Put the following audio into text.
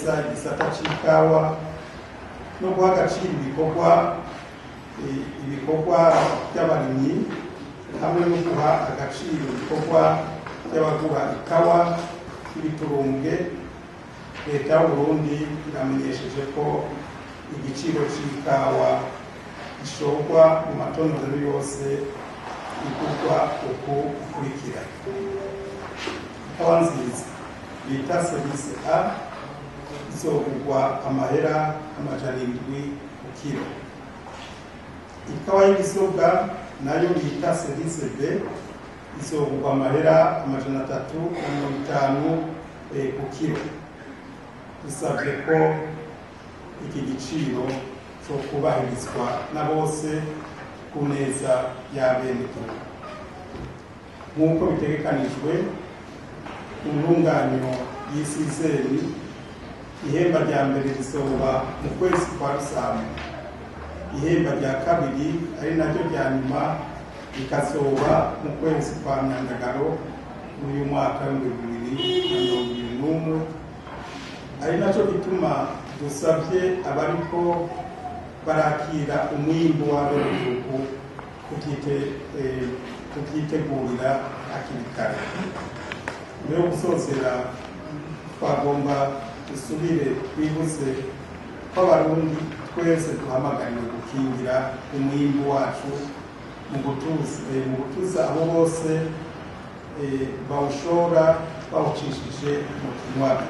neza igisata c'ikawa no guha agaciro ibikorwa by'abarimyi hamwe no guha agaciro ibikorwa by'abagura ikawa y'ibiturumbwe, Leta y'Uburundi iramenyesheje ko igiciro c'ikawa gishorwa mu matonorero yose igurwa uku gukurikira: ikawa nziza bita service A izogurwa amahera 700 ku kiro, ikawa y'ibisobwa nayo bita service B izogurwa amahera 350 ku kiro. Dusabye ko iki giciro cyo kubahirizwa na bose ku neza y'abenegihugu nk'uko bitegekanijwe mu ntunganyo y'isizeni. Ihemba rya mbere rizoba mu kwezi kwa Rusama, ihemba rya kabiri ari naryo rya nyuma rikazoba mu kwezi kwa Myandagaro muri uyu mwaka w'2021, ari nacyo gituma dusabye abariko barakira umwimbu w'abenegihugu kubyitegurira hakiri kare. Mbere yo gusozera, twagomba dusubire twibutse ko Abarundi twese duhamagariwe gukingira umwimbu wacu mu gutuza abo bose bawushora bawucishije mu kinywabi.